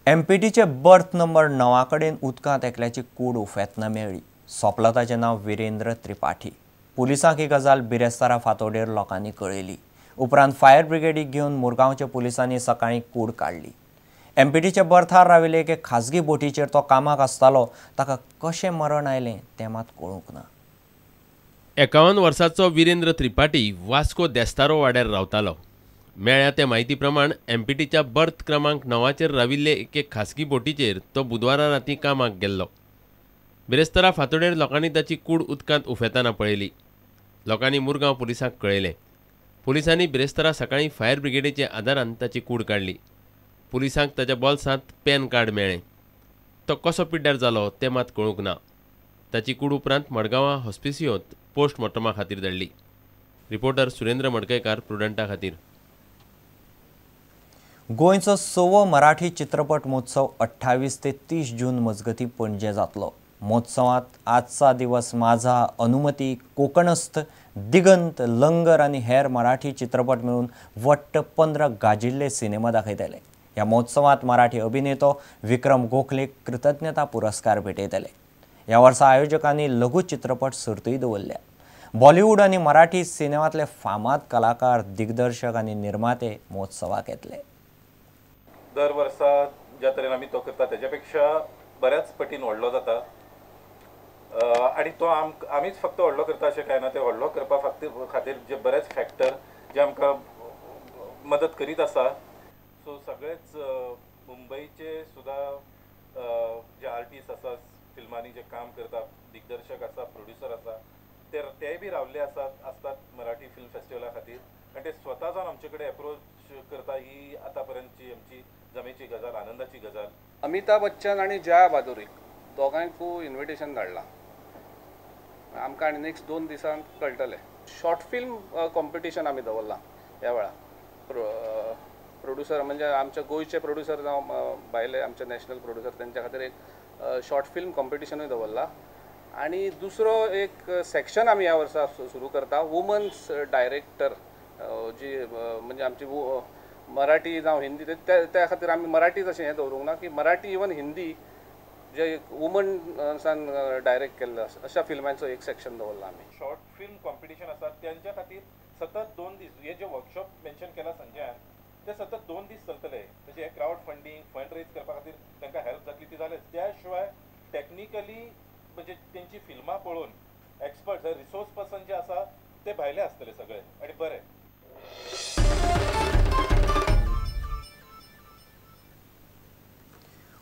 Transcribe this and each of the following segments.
एमपीटीचे birth number 9 कडेन उदकांत एकल्याची कूड उफेतना मेळ्ळी. सोंपला ताचें नांव विरेंद्र त्रिपाठी. पुलिसांक ही गजाल बिरेस्तारा फांतोडेर लोकांनी कळयली. उपरांत फायर ब्रिगेडीक घेवन मुरगांवच्या पुलिसांनी सकाळीं कूड काडली. एमपीटीच्या बर्थार राविल्ले एके खाजगी बोटीचेर तो कामाक आसतालो. ताका कशें मरण आयलें तें मात कळूंक ना. 51 वर्सांचो विरेंद्र त्रिपाठी वास्को देस्तारो वाड्यार रावतालो. मेळ्ळ्या ते म्हायती प्रमाण एमपीटीच्या बर्थ क्रमांक 9चेर राविल्ले एके खासगी बोटीचेर तो बुधवारा राती कामाक गेल्लो. बिरेस्तारा फांतोडेर लोकांनी ताची कूड उदकांत उफेतना पळयली. लोकांनी मुरगांव पुलिसांक कळयलें. पुलिसांनी बिरेस्तारा सकाळीं फायर ब्रिगेडीच्या आदारान ताची कूड काडली. पुलिसांक ताच्या बोल्सांत पॅन कार्ड मेळ्ळें. तो कसो पिड्ड्यार जालो तें मात कळूंक ना. ताची कूड उपरांत मडगांवां हॉस्पिसियोंत पोस्टमॉर्टमा खातीर धाडली. रिपोर्टर सुरेंद्र मडकयकार, प्रुडंटा खातीर. गोंयचो 6वो मराठी चित्रपट महोत्सव 28 ते 30 जून मजगती पणजे जातलो. महोत्सवात आजचा दिवस माझा, अनुमती, कोकणस्थ, दिगंत, लंगर आनी हेर मराठी चित्रपट मेळून वट्ट 15 गाजिल्ले सिनेमा दाखयतले. ह्या महोत्सवात मराठी अभिनेतो विक्रम गोखलेक कृतज्ञता पुरस्कार भेटयतले. ह्या वर्सा आयोजकांनी लघु चित्रपट सर्तूय दवरल्या. बॉलिवूड आनी मराठी सिनेमांतले फामाद कलाकार, दिग्दर्शक आनी निर्माते महोत्सवाक येतले. दर वर्सा ज्या तरेन आमी तो करता तेज्या पेक्षा बऱ्याच पटीन व्हडलो जाता आनी तो आमीच फक्त व्हडलो करता अशें कांय ना. ते व्हडलो करपा खातीर जे बरेच फॅक्टर जे आमकां मदत करीत आसा. सो सगळेच मुंबयचे सुद्दां जे आर्टिस्ट आसा, फिल्मांनी जे काम करता, दिग्दर्शक आसा, प्रोड्युसर आसा, ते बी रावल्ले आसतात मराठी फिल्म फेस्टिवला खातीर आनी ते स्वता जावन आमचे कडेन एप्रोच करता. ही आतां पर्यंतची आमची जमेची गजाल, आनंदाची गजाल. अमिताभ बच्चन आनी जया भादुरी दोगांयकूय इन्विटेशन धाडलां आमकां आनी नेक्स्ट 2 दिसांत कळटलें. शॉर्ट फिल्म कॉम्पिटिशन आमी दवरलां ह्या वेळार. प्रोड्युसर म्हणजे आमचे गोंयचे प्रोड्युसर जावं भायले आमचे नॅशनल प्रोड्युसर तेंच्या खातीर एक शॉर्ट फिल्म कॉम्पिटिशनूय दवरलां. आनी दुसरो एक सेक्शन आमी ह्या वर्सा सुरू करता, वुमन्स डायरेक्टर जी म्हणजे आमची मराठी जावं हिंदी त्या खातीर आमी मराठी तशें हें दवरूंक ना की मराठी इवन हिंदी जे वुमन्सान डायरेक्ट केल्ले आसा अशा फिल्मांचो एक सेक्शन दवरला आमी. शॉर्ट फिल्म कॉम्पिटिशन आसा तेंच्या खातीर सतत 2 दीस हे जे वर्कशॉप मेन्शन केला संजयान ते सतत 2 दीस चलतले. म्हणजे हे क्रावड फंडींग, फंड रेज करपा खातीर तांकां हेल्प जातली ती जालेच. त्या शिवाय टॅक्निकली म्हणजे तेंची फिल्मां पळोवन एक्सपर्ट रिसोर्स पर्सन जे आसा ते भायले आसतले सगळे आनी बरे.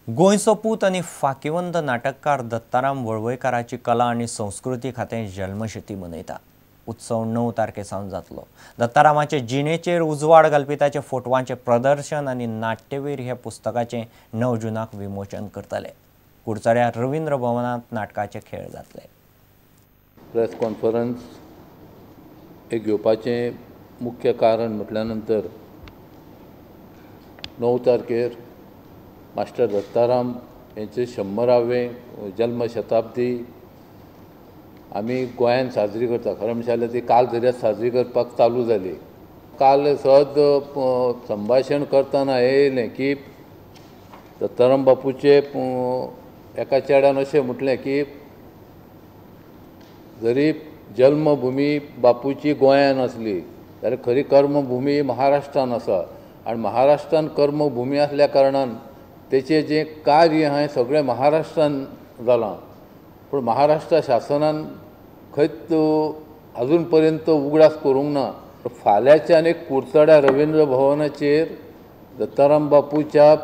गोंयचो पूत आनी फाकिवंत नाटककार दत्ताराम वळवयकाराची कला आनी संस्कृती खातें जल्मशती मनयता. उत्सव 9 तारखे सावन जातलो. दत्तारामाचे जिणेचेर उजवाड घालपी ताचे फोटवांचें प्रदर्शन आनी नाट्यवीर ह्या पुस्तकाचें 9 जूनाक विमोचन करतले. कुडचड्यार रवींद्र भवनांत नाटकाचे खेळ जातले. प्रेस कॉन्फरन्स एक घेवपाचें मुख्य कारण म्हटल्या नंतर 9 तारखेर मास्टर दत्ताराम यांचे 100वे जल्म शताब्दी आमी गोंयान साजरी करता. खरें म्हणल्यार ती काल दर्यात साजरी करपाक चालू जाली. काल सहज संभाशण करतना हें येयलें की दत्ताराम बापूचे एका चेड्यान अशें म्हटलें की जरी जल्मभूमी बापूची गोंयान आसली जाल्यार खरी कर्मभूमी महाराष्ट्रान आसा आनी महाराष्ट्रान कर्मभूमी आसल्या कारणान तेचें जें कार्य आहा हें सगळें महाराष्ट्रान जालां. पूण महाराष्ट्र शासनान खंयच अजून पर्यंत उगडास करूंक ना. फाल्यांच्यान एक कुडचड्या रवींद्र भवनाचेर दत्ताराम बापूच्या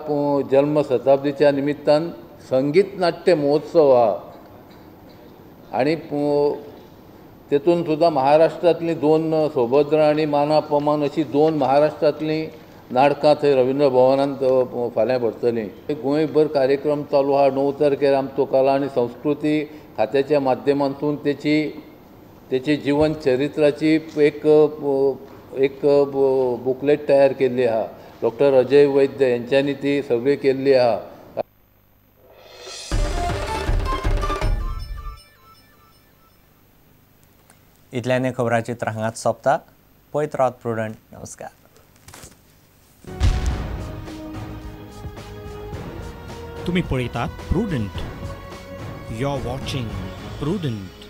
जल्म शताब्दीच्या निमित्तान संगीत नाट्य महोत्सव आहा आनी तेतून सुद्दां महाराष्ट्रांतलीं 2 सोभद्र आनी माना पमान अशीं 2 महाराष्ट्रांतलीं नाटकां थंय रवींद्र भवनांत फाल्यां भरतलीं. गोंयभर कार्यक्रम चालू आहा. 9 तारखेर आमचो कला आनी संस्कृती खात्याच्या माध्यमांतून तेची जीवन चरित्राची एक एक बुकलेट तयार केल्ली आहा. डॉक्टर अजय वैद्य यांच्यांनी ती सगळी केल्ली आहा. इतल्याने खबराचित्र हांगाच सोंपता. पळयत रावत प्रुडंट. नमस्कार. तुम्ही पळयतात Prudent. You are watching Prudent.